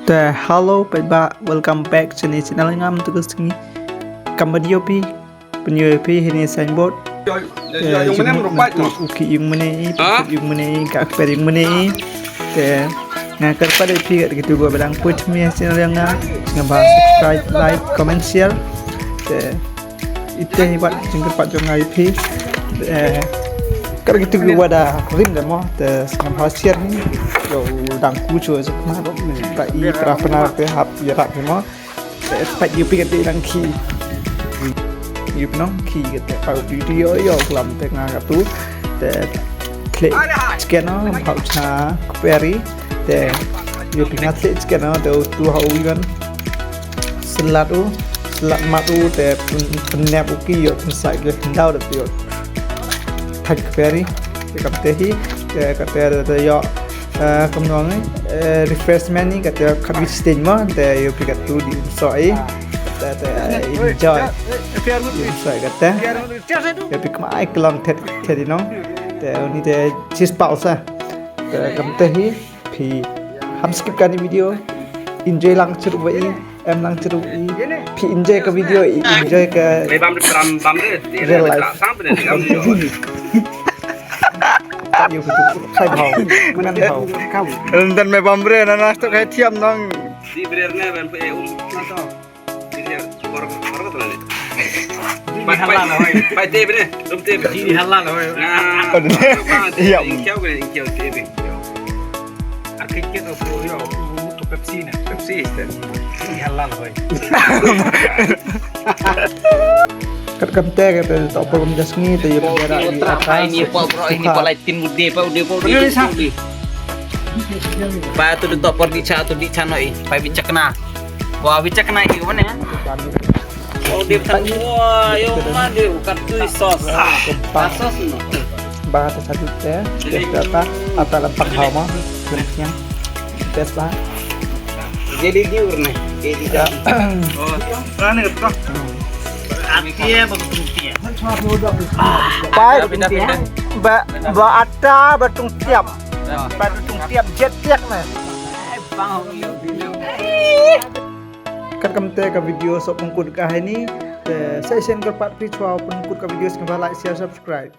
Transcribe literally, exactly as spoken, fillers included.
Te hello paidbah, welcome back to my channel. Ngam tu ka sngi kam video phi, pynyoh phi hini signboard. Te jingmut na tu u ki yung mane i, put yung mane i, ka kper yung mane i. Te nga kyrpad ïa phi kat kitu ba dang put mi channel ïa nga, ngam ba subscribe, like, comment, share. Te ite hi wat jingkyrpad jong nga ïa phi. Eh, kat kitu ki wada rim da mo, te ngam ba share ni. Yo dang ku cho sa ma ro ni ta i pra pna te hap ïa rak ni mo. Te pat ïa phi kat dang ki. Ïa phi nong ki kat pa video yo klam te nga katu. Te klik scan no, ngam ba cha query. Te ïa phi nga klik scan no, te tu ha u wan. Selat u, selat mat u, te pyn-, pynnep u ki, ïoh pynsait ki khyndaw da te ïoh. Thait query, te kam te hi, te ka te, te ïoh, eh, kam nong, eh, refreshment ni, ka te khat wit sting mo, te ïoh phi katu di um soi, te, te, eh, enjoy. Di um soi ka te. Ïoh phi kma ai klam thet, thet di nong. Te uni te cheese pau sa. Te kam te hi. Phi ham skip kane video. Enjoy lang chirup ba i, em lang chirup i. Phi enjoy ka video i, enjoy ka real life. Yu phi tu khai bhau, ngan bhau. Yndan me bam re na nas to khai thiam nong. Di brer ne ban pe um. Pai, pai, pai te bne, rum te bne. Di halal hoi. Nah, ïa. Ingkiau bne, ingkiau te bne. Arke ke to po yo, to Pepsi na. Pepsi te. Di halal hoi. Kat kam te ka te to por kum jas ni te ïa pera ïa ata. Ni po bro, ni po lai tin mude po, de po, de po. Ba tu de to por di cha, tu di cha no i. Pai bichak na. Wah, bichak na i mana ya? Oh, dia tak wah, yo ma dia kat tu sos. Ah, sos no. Ba ta satu te, dia kata ata lempang hau ma. Yang best ba. Jadi dia urne. Jadi dah. Oh, mana tu? Arke ba tung tiap. Ba, ba ata ba tung tiap. Ba tung tiap jet tiap na. Kat kam te ka video sop pengkut ka hai ni. Te sa isen kyrpad phi chwa pengkut ka video sngewbha like, share, subscribe.